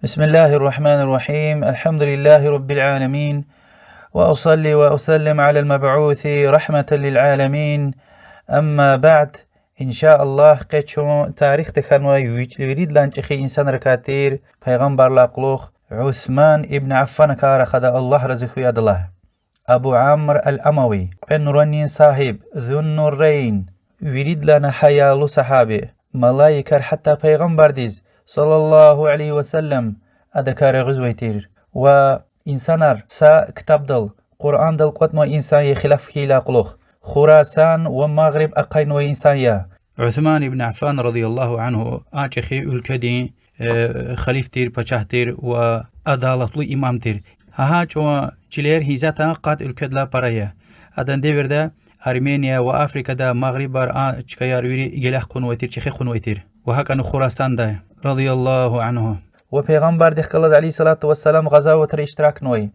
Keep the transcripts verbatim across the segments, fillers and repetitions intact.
بسم الله الرحمن الرحيم. الحمد لله رب العالمين. وأصلي وأسلم على المبعوث رحمة للعالمين. أما بعد. إن شاء الله, къе чун тарихда хьанвай вич-, виридалай чӀехи инсанрикай тир, пайгъамбаррилай кьулухъ Усман ибн Аффанакай рахада, Аллагь рази хьуй адалай. Абу Амр ал-Амави, кьве нуранин сагьиб, Зун-Нуррейн, виридалайни гьаялу сагьаби, малаикар гьатта пайгъамбардиз, صلى الله عليه وسلم, адакай регъуьзвай тир. Ва инсанар са ктабдал, Къуръандал кӀватӀнавай инсан я хилаф хьайидалай кьулухъ, Хурасан ва Магъриб ахъайнавай инсан я. Усман ибн Аффан رضي الله عنه а чӀехи уьлкведин, э, халиф тир, пачагь тир ва адалатлу имам тир. Гьа чӀаван чилер гьизатан къад уьлкведилай пара я. Адан девирда Армения ва Африкада, Магърибар, а чкаяр вири геле хъувунвай тир, чӀехи хъувунвай тир. Ва гьакӀни Хурасанда, رضي الله عنه. Ва пайгъамбардихъ галаз, عليه الصلاة والسلام, гъазаватра иштиракнавай.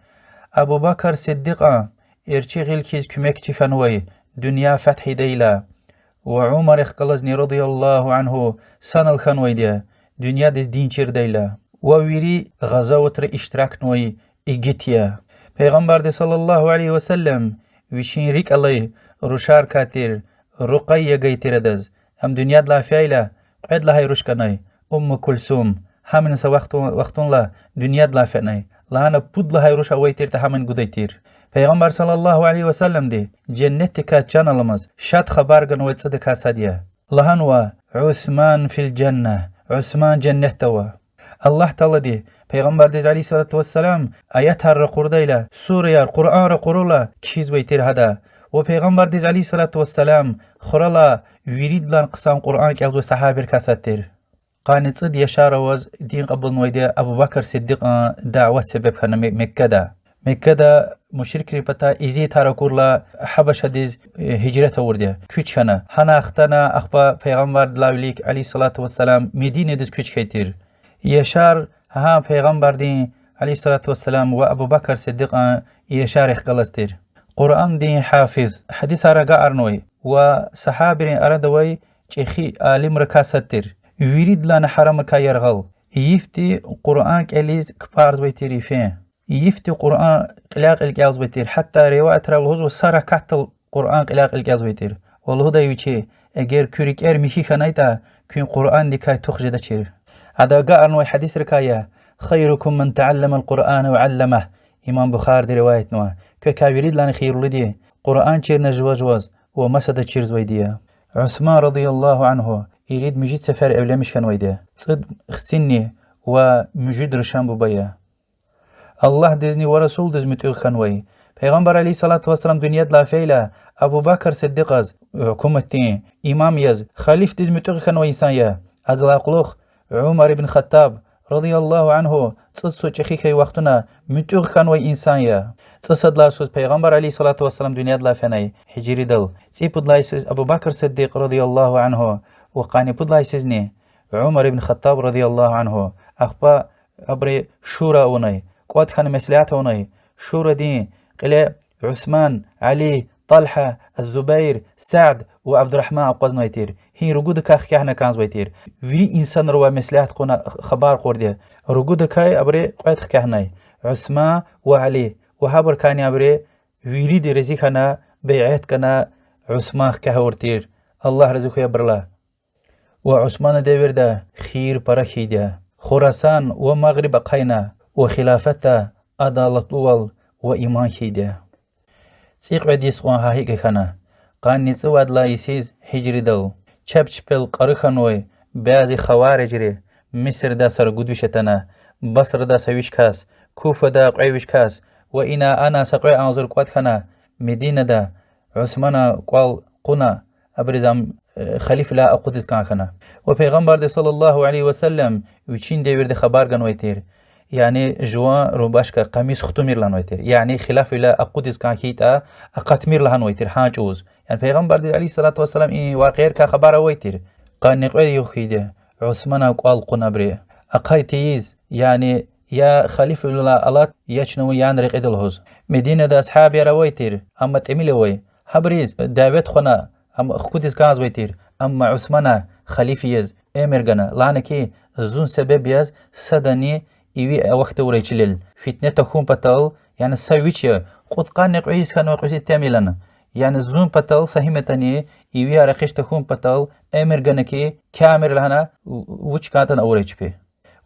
Абу Бакр Сиддикьан эрчӀи гъил хьиз куьмекчи хьанвай, дуьнья фатгь ийидайла. Ва Умарихъ галазни, رضي الله عنه, санал хьанвайди я, дуьньядиз дин чирдайла. Ва вири гъазаватра иштиракнавай игит я. Пайгъамбарди, صلى الله عليه وسلم, вичин рикӀ алай рушарикай тир, Рукъайя гайи тир адаз. Ам дуьньядилай фейила, кьвед лагьай руш кӀанай, Умму Кулсум, гьамни са вахтун-, вахтунлай дуьньядилай фенай. Лагьана пуд лагьай руш авай тиртӀа, гьамни гудай тир. Пайгъамбар, صلى الله عليه وسلمди, женнетдикай чан аламаз шад хабар ганвай цӀудакай сад я. Лагьанва: «عثمان في الجنة», Усман женнетда ава. Аллагь Таалади пайгъамбардиз, عليه الصلاة والسلام, аятар ракъурдайла, сураяр, Къуръан ракъурула кхьизвай тир гьада. Ва пайгъамбардиз, عليه الصلاة والسلام, хуралай виридалай хъсан Къуръан кӀелзавай сагьабийрикай сад тир. Къанни цӀуд яшар аваз дин кьабулнавайди я Абу Бакр Сиддикьан, дават себеб хьана Ме-, Меккада. Меккада мушрикрин патай эзиятар акурла, Гьабашадиз, э, гьижрет авурди я, куьч хьана. Гьана хтана, ахпа пайгъамбардилай вилик, عليه الصلاة والسلام, Мединадиз куьч хьайи тир. Яшар гьа пайгъамбардин, عليه الصلاة والسلام, ва Абу Бакр Сиддикьан яшарихъ галаз тир. Къуръандин гьафиз, гьадисар агакьарнавай ва сагьабийрин арада авай чӀехи алимрикай сад тир. Виридалай гьарамрикай яргъал. Йифди Къуръан кӀелиз кпӀарзавай тир йифен. Йифди Къуръан кьиляй-кьил кӀелзавай тир. Гьатта риваятрай лугьузва, са ракатдал Къуръан кьиляй-кьил кӀелзавай тир. Ва лугьудай вичи: эгер куь рикӀер михьи хьанайтӀа, куьн Къуръандикай тух жедачир. Ада агакьарнавай гьадисрикай я: «خيركم من تعلم القرآن وعلمه», имам Бухариди риваятнава. Квекай виридалай хийирлуди Къуръан чирна жува-жуваз ва масадаз чирзавайди я. Усман, رضي الله عنه, ирид муьжуьд сефер эвленмиш хьанвайди я. ЦӀуд хцинни ва муьжуьд рушан буба я. Аллагьдизни ва Расулдиз муьтӀуьгъ хьанвай. Пайгъамбар, عليه الصلاة والسلام, дуьньядилай фейила, Абу Бакр Сиддикьаз гьукуматдин имам яз, халифдиз муьтӀуьгъ хьанвай инсан я. Адалай кьулухъ Умар ибн Хаттаб, رضي الله عنه, цӀусад йис чӀехи хьайи вахтунда муьтӀуьгъ хьанвай инсан я. ЦӀусад лагьай йисуз пайгъамбар, عليه الصلاة والسلام, дуьньядилай фенай гьижридал. ЦӀипуд лагьай йисуз Абу Бакр Сиддикь, رضي الله عنه, ва къанни пуд лагьай йисузни Умар ибн Хаттаб, رضي الله عنه. Ахпа абуру шура авунай, кӀватӀ хьана меслят авунай. Шурадин кьиле Усман, Али, Талгьа, Зубайр, Сад ва Абдурагьман акъвазнавай тир. Гьи ругудакай хкягъна кӀанзавай тир. Вири инсанривай меслят кьуна хабар кьурди я. Ругудакай абуру кьвед хкягънай: Усман ва Али. Ва гьабурукайни абуру вирида рази хьана, бейат гана, Усман хкягъ авур тир. Аллагь рази хьуй абурулай. Ва Усмана девирда хийир пара хьайиди я. Хурасан ва Магъриб ахъайна ва хилафатда адалатлувал ва иман хьайиди я. ЦӀикьвед йис кьван гьа гьикӀ хьана. Къанни цӀувад лагьай йисуз гьижридал чеб чпел кьару хьанвай бязи хаварижри Мисрда са ругуд виш атана, Басрада са виш кас, Куфада кьве виш кас ва ина-ана са кьве агъзур кӀватӀ хьана, Мединада Усманан кӀвал кьуна, абуруз ам, э, халифвилай акъудиз кӀан хьана. Ва пайгъамбарди, صلى الله عليه وسلم, вичин девирда хабар ганвай тир. Яни жуван рубашка, къамис хтунмир лагьанвай тир. Яни хилафвилай акъудиз кӀан хьайитӀа, акъатмир лагьанвай тир гьа чӀавуз. Яни пайгъамбардиз, عليه الصلاة والسلام, и вакъиайрикай хабар авай тир. Къанни кьвед югъ хьайиди я, Усманан кӀвал кьуна абуру. Ахъай тийиз, яни я халифвилелай алат, я чна вун яна рекьида лугьуз. Мединада асгьабияр авай тир, амма тӀимил авай. Гьабуруз давет хвена, ам хкудиз кӀанзавай тир, амма Усмана халиф яз эмир гана, лагьана ки, зун себеб яз садани иви авахьда авурай чилел. Фитне тахьун патал, яни са вич я, кьудкъанни кьве йис хьанва кьуьзуь итим я лагьана. Яни зун патал са гьим ятӀани, ивияр экъечӀ тахьун патал эмир гана хьи, камир лагьана, вуч кӀантӀани авурай чпи.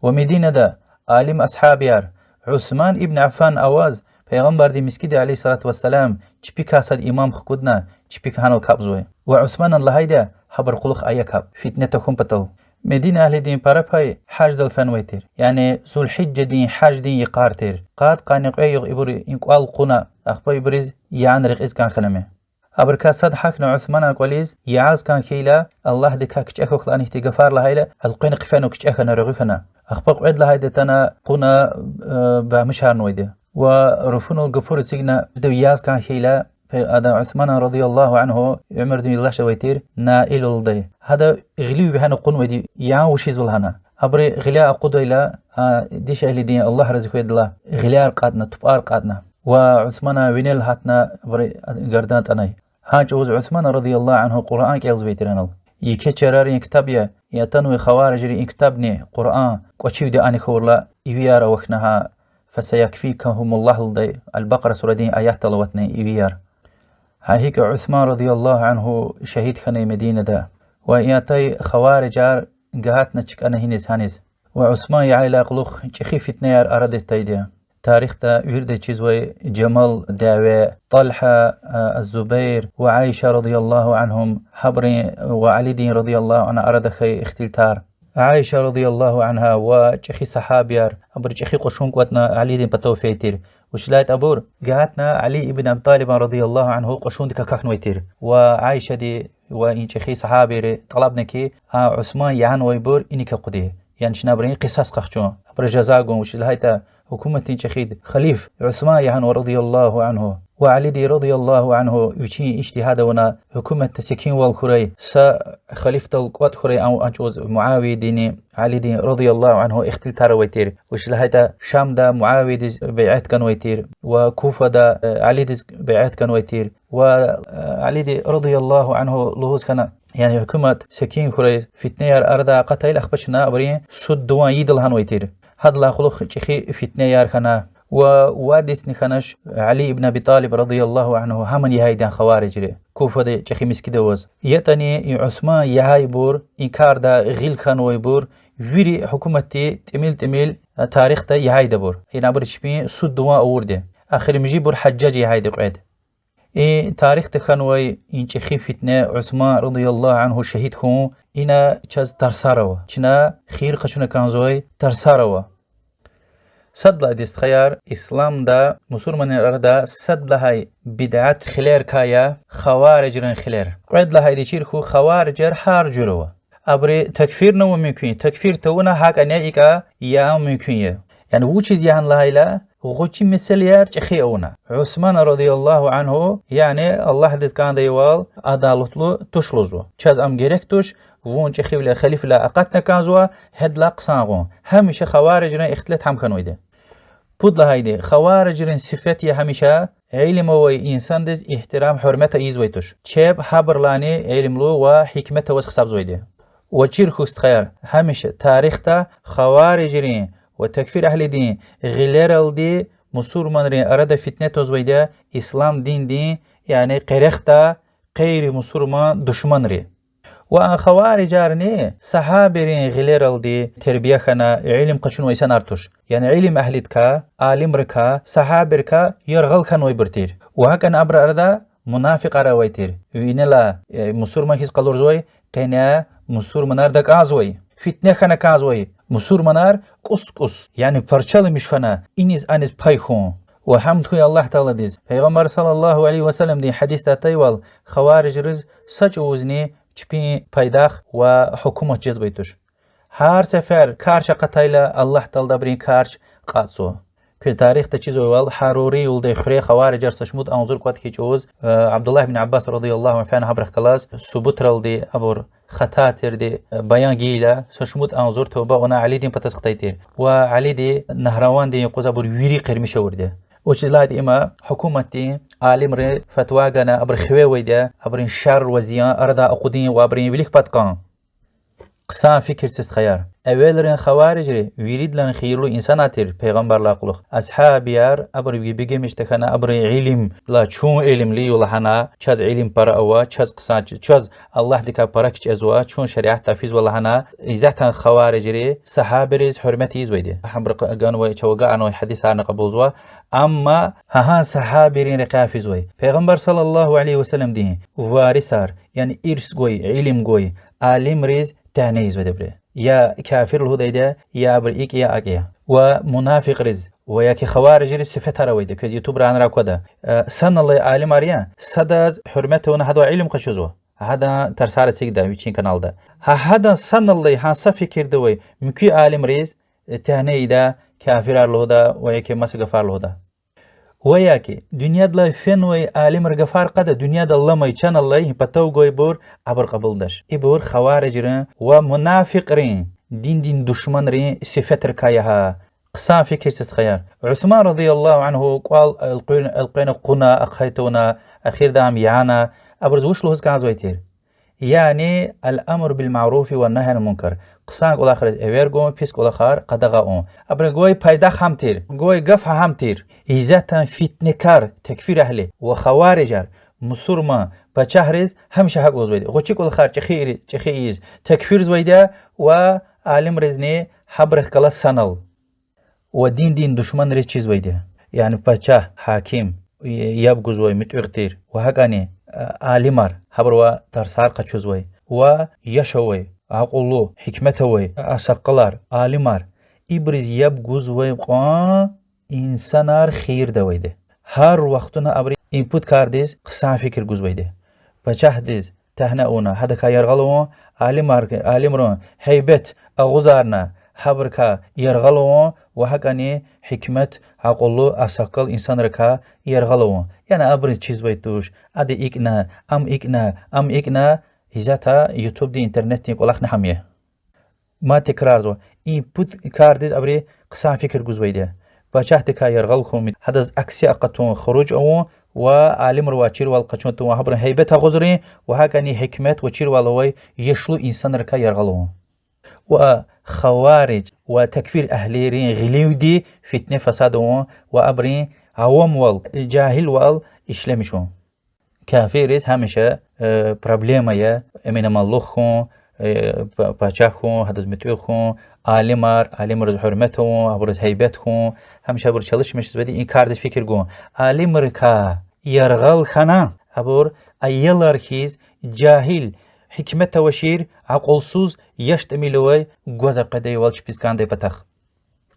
Ва Мединада алим асгьабияр, Усман ибн Аффан аваз, Пайгъамбардин мискӀинда, عليه الصلاة والسلام, чпикай сад имам хкудна, чпик гьанал капӀзавай. Ва Усманан лагьайди я, гьабурун кьулухъ ая капӀ, фитне тахьун патал. Медина агьлидин пара пай гьаждал фенвай тир. Яни Зулгьижжадин гьаждин йикъар тир. Къад-къанни кьве югъ ибур и кӀвал кьуна, ахпа ибуруз ян рекьиз кӀан хьана ме. Абурукай сад гьахьна Усманан кӀвализ, ягъиз кӀан хьайила, Аллагьдикай кичӀе хьухь лагьана ихьтин гафар лагьайла, элкъвена хъфена кичӀе хьана, регъуь хьана. Ахпа кьвед лагьайди атана кьуна, э, бамишарнавайди. Ва руфунал гапур эцигна, ягъиз кӀан хьайила, пе-, ада Усманан رضي الله عنه уьмуьрдин юлдаш авай тир, Наил лугьудай. Гьада гъилив вегьена кьунвайди, ян вучизва лагьана. Абуру гъиляй акъудайла, а, дишегьлидин, Аллагь рази хьуй адалай, гъиляр кьатӀна, тупӀар кьатӀна. Ва Усманан винел гьатна абурун гардан атӀанай. Гьа чӀавуз Усман رضي الله عنه Къуръан кӀелзавай тир анал. Еке чарарин ктаб я, атанвай хаварижри и ктабни, Къуръан, кӀвачивди ана хьурла, ивияр авахьна гьа, فسيكفيكهم الله лугьудай, Аль-Бакъара сурадин аят алаватна ивияр. Гьа икӀ Усман رضي الله عنه шагьид хьанай Мединада. Ва и атай хаварижар гагьатна чкӀана гьиниз-гьаниз. Ва Усман ягъайдалай кьулухъ чӀехи фитнеяр арадиз атайди я. Тарихда вирида чизвай Жамал дяве, ТӀалгьа, а, Зубайр ва Айша رضي الله عنهم, гьабурун ва Алидин رضي الله عنه арада хьайи ихтилатар. Айша رضي الله عنها ва чӀехи сагьабияр, абуру чӀехи кьушун кӀватӀна Алидин патав фейи тир. Вучиз лагьайтӀа абур гагьатна Али ибн Аби ТӀалибан رضي الله عنه кьушундик акахьнавай тир. Ва Айшади ва и чӀехи сагьабийри тӀалабна хьи, а Усман ягъанвайбур иник акъуди. Яни чна абурун къисас къахчун, абуру жаза гун, вучиз лагьайтӀа гьукуматдин чӀехиди халиф Усман ягъанва رضي الله عنه. Ва Алиди رضي الله عنه вичин ижтигьад авуна гьукуматда секинвал хьурай, са халифдал кӀватӀ хьурай, а, а чӀавуз Муавиядинни Алидин رضي الله عنه ихтилатар авай тир. Вучиз лагьайтӀа Шамда Муавиядиз бейат ганвай тир ва Куфада, э, Алидиз бейат ганвай тир. Ва, э, Алиди رضي الله عنه лугьуз хьана, яни гьукумат секин хьурай, фитнеяр арадай акъатайла, ахпа чна абурун суд-дуван ийида лагьанвай тир. Гьадалай кьулухъ чӀехи фитнеяр хьана. Ва вад йисни хьанач Али ибн Аби ТӀалиб رضي الله عنه гьамни ягъайди я хаварижри, Куфада чӀехи мискӀинда аваз. ЯтӀани и Усман ягъайбур, и карда гъил хьанвайбур, вири гьукуматди тӀимил-тӀимил, э, тарихда ягъайдайбур. Яни абуру чпин суд-дуван авурди. Эхиримжибур Гьажжаж ягъайди я кьвед. И тарихда хьанвай и чӀехи фитне, Усман رضي الله عنه шагьид хьун, ина чаз тарсар ава. Чна хийир къачуна кӀанзавай тарсар ава. Сад лагьайди, стхаяр, исламда мусурманрин арада сад лагьай бидат хилерикай я хаварижрин хилер. Кьвед лагьайди чир хьуй, хаварижар гьар жуьре ава. Абуру такфирнава мумкин, такфир тавуна гьакӀни икӀ ян мумкин я. Яни вучиз ягъан лагьайла, гъвечӀи месэлаяр чӀехи авуна. Усман رضي الله عنه, яни Аллагьдиз кӀандайвал, адалатлу туш лугьузва. Чаз ам герек туш, вун чӀехивиле, халифвиле акъатна кӀанзава, гьадалай хъсан гъун. Гьамиша хаварижрин ихтилат гьам хьанвайди. Пуд лагьайди, хаварижрин сифет я гьамиша илим авай инсандиз игьтирам, гьуьрмет ийизвай туш. Чеб гьабурулайни илимлу ва гьикмет аваз гьисабзавайди. Ва чир хьуй, стхаяр, гьамиша тарихда хаварижрин ва такфир агьлидин гъилералди мусурманрин арада фитне твазвайди я ислам диндин, яни къерехда, гъейри мусурман душманри. Ва а хаварижарни сагьабийрин гъилералди тербия хьана, илим къачунвай инсанар туш. Яни илим агьлидикай, алимрикай, сагьабийрикай яргъал хьанвайбур тир. Ва гьакӀни абурун арада мунафикьар авай тир. Винелай, э, мусурман хьиз къалурзавай, къене мусурманар дакӀанзавай, фитне хьана кӀанзавай, мусурманар кӀус-кӀус, яни парчаламиш хьана, иниз-аниз пай хьун. Ва гьамд хьуй Аллагь Тааладиз, Пайгъамбар صلى الله عليه وسلمдин гьадисда атайвал, хаварижриз са чӀавузни чпин пайдах ва гьукумат жезвай туш. Гьар сефер карч акъатайла, Аллагь Таалади абурун карч кьатӀзава. Квез тарихда чизвайвал, Гьарури лугьудай хуьре хаварижар са шумуд агъзур кӀватӀ хьайи чӀавуз, э, Абдуллагь бин Аббас رضي الله عنه фена гьабурухъ галаз, субутралди абур хата тирди, э, баян гайила, са шумуд агъзур тавба авуна Алидин патаз хтай тир. Ва Алиди Нагьравандин юкъуз абур вири къирмиш авурди. Вучиз лагьайтӀа има гьукуматдин алимри фатва гана, абуру хиве авайди я, абурун шар ва зиян арадай акъудун ва абурун вилик пад кьун. Хъсан фикир це, стхаяр. Эвелрин хаварижри виридалай хийирлу инсанар тир пайгъамбаррилай кьулухъ. Асгьабияр, абуру бегенмиш тахьана, абурун илимдилай чун илимлу я лагьана, чаз илим пара ава, чаз хъсан, чаз Аллагьдикай пара кичӀезва, чун шариатдай физва лагьана, исятда хаварижри сагьабийриз гьуьрмет ийизвайди. Гьабуру ганвай, чав агакьарнавай гьадисарни кьабулзава, амма гьа-гьа сагьабийрин рекьяй физвай, Пайгъамбар صلى الله عليه وسلمдин варисар, яни ирс гвай, илим гвай алимриз тегьне ийизвайди абуру. Я кафир лугьудайди я, я абуру икӀ я, акӀ я. Ва мунафикьриз, ва яки хаварижриз сифетар авайди, квез ютубра анра аквада. Э, саналлай алимар я, садаз гьуьрмет авуна гьадавай илим къачузва. Гьадан тарсар эцигда вичин каналда. Гьа, гьадан саналлай гьа са фикирда авай муькуь алимриз, э, тегьне ийида, кафирар лугьуда, ва яки маса гафар лугьуда. Ва яки дуьньядилай фенвай алимрин гафар кьада, дуьньяда аламай чан алай, гьи патав гвайбур, абур кьабулдач. Ибур хаварижрин ва мунафикьрин, диндин душманрин сифетрикай я гьа. Хъсан фикир це, стхаяр. Усман رضي الله عنه кӀвал элкъуьр-, элкъвена кьуна, ахъай тавуна, эхирда ам яна, абуруз вуч лугьуз кӀанзавай тир? Яни الأمر بالمعروف والنهي عن المنكر. Хъсан кӀвалахриз эвер гун, пис кӀвалахар къадагъа авун. Абурун гвай пайдах гьам тир, гвай гаф гьам тир. Исятда фитнекар, такфир агьли ва хаварижар мусурман пачагьриз гьамиша гьакӀ лугьузвайди. ГъвечӀи кӀвалахар чӀехи, чӀехи ийиз такфирзавайди я ва алимризни гьабурухъ галаз санал ва диндин душманриз чизвайди я. Яни пачагь, гьаким, яб гузвай, муьтӀуьгъ тир ва гьакӀани, а, алимар, гьабурувай тарсар къачузвай ва яш авай, акьуллу, гьикмет авай асакъалар, алимар, ибуруз яб гузвай кьван инсанар хийирда авайди. Гьар вахтунда абуру и пуд кардиз хъсан фикир гузвайди. Пачагьдиз тегьне авуна, гьадакай яргъал авун, алимар-, алимрин гьейбет агъузарна, гьабурукай яргъал авун ва гьакӀани гьикмет, акьуллу, асакъал инсанрикай яргъал авун. Яни абуруз чизвай туш, ада икӀна, ам икӀна, ам икӀна, исятда ютубдин, интернетдин кӀвалахни гьам я. Мад текрарзава, и пуд кардиз абуру хъсан фикир гузвайди я. Пачагьдикай яргъал хьун, гьадаз акси акъатун, хуруж авун ва алимривай чирвал къачун тавун, гьабурун гьейбет агъузрин ва гьакӀани гьикмет ва чирвал авай яшлу инсанрикай яргъал авун. Ва хавариж ва такфир агьлийрин гъиливди фитне-фасад авун ва абурун авамвал, жегьилвал ишлемишун. Кафирриз гьамиша, э, проблема я эминамаллугъ хьун, э, па-, пачагь хьун, гьадаз муьтӀуьгъ хьун, алимар, алимриз гьуьрмет авун, абуруз гьейбет хьун, гьамиша абур чалишмишзавайди я и кардиз фикир гун. Алимрикай яргъал хьана, абур аялар хьиз жегьил, гьикмет авачир, акьулсуз яш тӀимил авай гваз къведайвал чпиз кӀандай патахъ.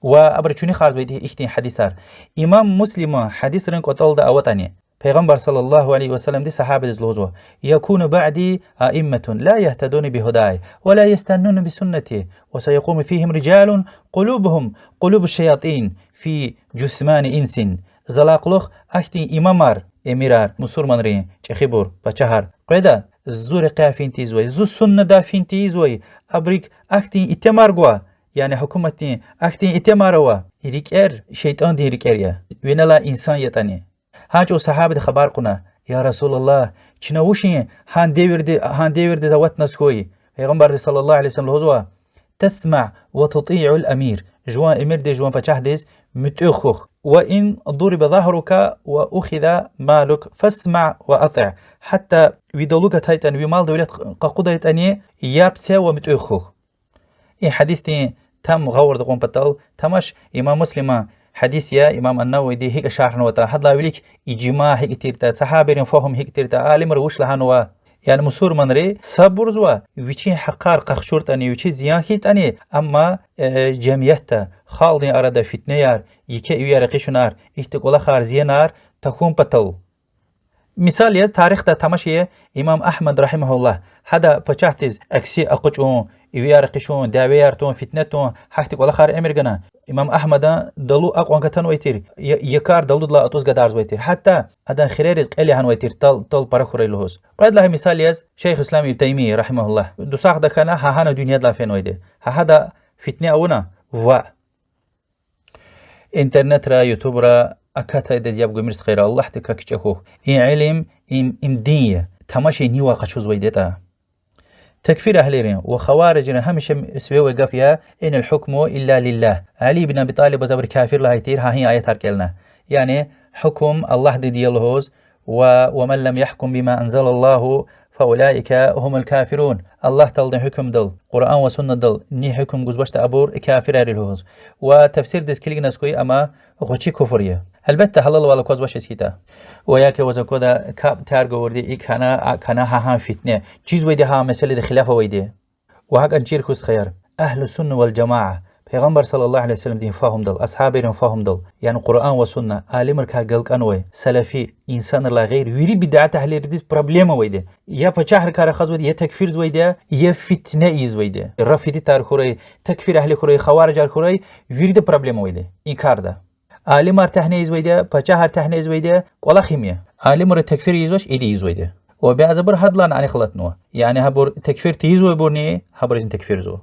Ва абуру чуьнуьхарзавайди ихьтин гьадисар. Имам Муслиман гьадисрин кӀватӀалда аватӀани, Пайгъамбар صلى الله عليه وسلمди сагьабадиз лугьузва: يكون بعدي أئمة لا يهتدون بهداي ولا يستنون بسنتي وسيقوم فيهم رجال قلوبهم قلوب الشياطين في جثمان إنس. Залай кьулухъ ахьтин имамар, эмирар, мусурманрин чӀехибур, пачагьар къведа, зу рекьяй фин тийизвай, зу суннадай фин тийизвай, абурик ахьтин итимар гва, яни гьукуматдин ахьтин итимар ава, и рикӀер шейтӀандин рикӀер я, винелай инсан ятӀани. Гьа чӀавуз сагьабади хабар кьуна: يا رسول الله, чна вучин гьа девирди-, гьа девирдиз аватназ хьуй? Пайгъамбарди صلى الله عليه وسلم лугьузва: تسمع وتطيع الأمير, жуван эмирдиз, жуван пачагьдиз муьтӀуьгъ хьухь. وإن ضرب ظهرك وأخذ مالك فاسمع وأطع. Гьатта ви далу гатайтӀани, ви мал-девлет къакъудайтӀани, яб це ва муьтӀуьгъ хьухь. И гьадисдин там гъавурда кьун патал тамаш, имам Муслиман гьадис я, имам ан-Нававиди гьикӀ шаргьнаватӀа, гьадалай вилик ижма гьикӀ тиртӀа, сагьабийрин фагьум гьикӀ тиртӀа, алимри вуч лагьанва. Яни мусурманри сабурзава, вичин гьахъар къахчуртӀани, вичиз зиян хьайитӀани, амма, э, жемиятда, халкьдин арада фитнеяр, еке ивияр экъичунар, ихьтин кӀвалахар, зиянар тахьун патал. Мисал яз, тарихда тамаш ая, имам Агьмад رحمه الله, гьада пачагьдиз акси акъучӀун, ивияр экъичун, дявеяр тун, фитне тун, гьахьтин кӀвалахар эмир гана. Имам Агьмадан далу акьван гатанвай тир, я-, якӀар далудилай атӀуз гадарзавай тир. Гьатта адан хирериз кьел ягьанвай тир, тал, тал пара хьурай лугьуз. Кьвед лагьай мисал яз, Шейх Ислам ибн Таймия رحمه الله, дусагъда хьана, гьа гьана дуьньядилай фенвайди. Гьа гьада фитне авуна, ва интернетра, ютубра акатайдаз яб гумир, стхаяр, Аллагьдикай кичӀе хьухь. И илим, им, им дин я. Тамаш ая, нивай къачузвайди ятӀа. Такфир агьлийрин ва хаварижрин гьамиша сивевай гаф я: إن الحكم إلا لله. Али ибн Аби ТӀалибаз абуру кафир лагьай тир, гьа гьи аятар кӀелна. Яни гьукум Аллагьдиди я лугьуз, ва ومن لم يحكم بما أنزل الله فأولئك هم الكافرون. Аллагь Тааладин гьукумдал, Къуръан ва Суннадал ни гьукум гузвачтӀа, абур кафирар я лугьуз. Ва тафсирдиз килигназ хьуй, амма гъвечӀи куфр я. Гьелбетда, гьалал авайла аквазвачиз хьайитӀа. Ва я ки ваз аквада, капӀ тергъ авурди, икӀ хьана, акӀ хьана, гьа гьа фитне. Чизвайди гьа месэлади хилаф авайди. Ва гьакӀан чир хьухь, стхаяр, أهل السنة والجماعة, Пайгъамбар صلى الله عليه وسلمдин фагьумдал, асгьабийрин фагьумдал, яни Къуръан ва Сунна, алимрикай галкӀанвай, салафи инсанрилай гъейри, вири бидат агьлийридиз проблема авайди я. Я пачагьрикай рахазвайди я, я такфирзавайди я, я фитне ийизвайди я. Рафидитар хьурай, такфир агьли хьурай, хаварижар хьурай, вирида проблема авайди я и карда. Алимар тегьне ийизвайди я, пачагьар тегьне ийизвайди я, кӀвалах им я. Алимри такфир ийизвач, ида ийизвайди я. Ва бязибур гьадалайни анихъ алатнава. Яни гьабур такфир тийизвайбурни гьабурузни такфирзава.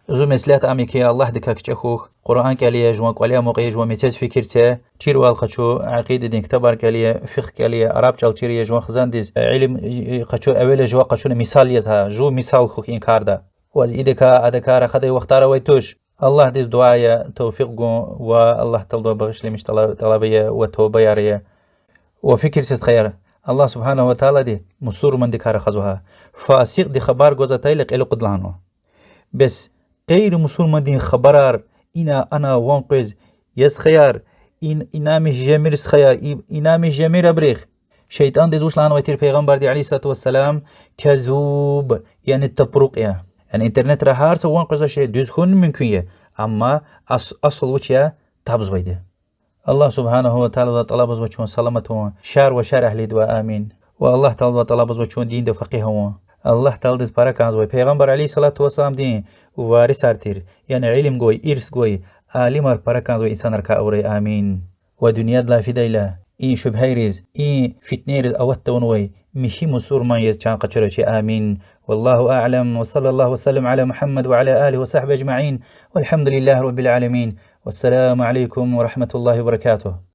Зу меслят ам я ки, Аллагьдикай кичӀе хьухь, Къуръан кӀел ая, жуван кӀвале амукь ая, жуван мецез фикир це, чирвал къачу, акъидадин ктабар кӀел ая, фикъгь кӀел ая, араб чӀал чир ая, жуван хизандиз илим къачу, эвела жува къачуна мисал яз гьа, жув мисал хьухь и карда. Ваз идакай, адакай рахадай вахтар авай туш. Аллагьдиз дуьа ая тавфикь гун ва Аллагь Тааладивай багъишламиш тӀала-, тӀалаб ая ва тавбаяр ая. Ва фикир це, стхаяр, Аллагь سبحانه وتعالىди мусурмандикай рахазва гьа. Фасикьди хабар гваз атайла кьил акъуд лагьанва. Бес гъейри мусурмандин хабарар ина-ана ван къвез, я стхаяр, ин-, инанмиш жемир, стхаяр, и-, инанмиш жемир абурухъ. ШейтӀандиз вуч лагьанвай тир Пайгъамбарди عليه الصلاة والسلام? Казуб, яни тапрукь я. Яни интернетра гьар са ван къвезвай шей дуьз хьун мумкин я, амма ас-, асул вуч я? Табзавайди я. Аллагь سبحانه وتعالىдивай тӀалабзава чун саламат авун, шар ва шар агьлидивай, амин. Ва Аллагь Тааладивай тӀалабзава чун динда факъигь авун. Аллагь Тааладиз пара кӀанзавай, Пайгъамбар عليه الصلاة والسلامдин варисар тир, яни илим гвай, ирс гвай, алимар пара кӀанзавай инсанрикай авурай, амин. Ва дуьньядилай фидайла, и шубгьайриз, и фитнейриз ават тавунвай михьи мусурман яз чан къачурай чи, амин. والله أعلم، وصلى الله وسلم على محمد وعلى آله وصحبه أجمعين، والحمد لله رب العالمين، والسلام عليكم ورحمة الله وبركاته.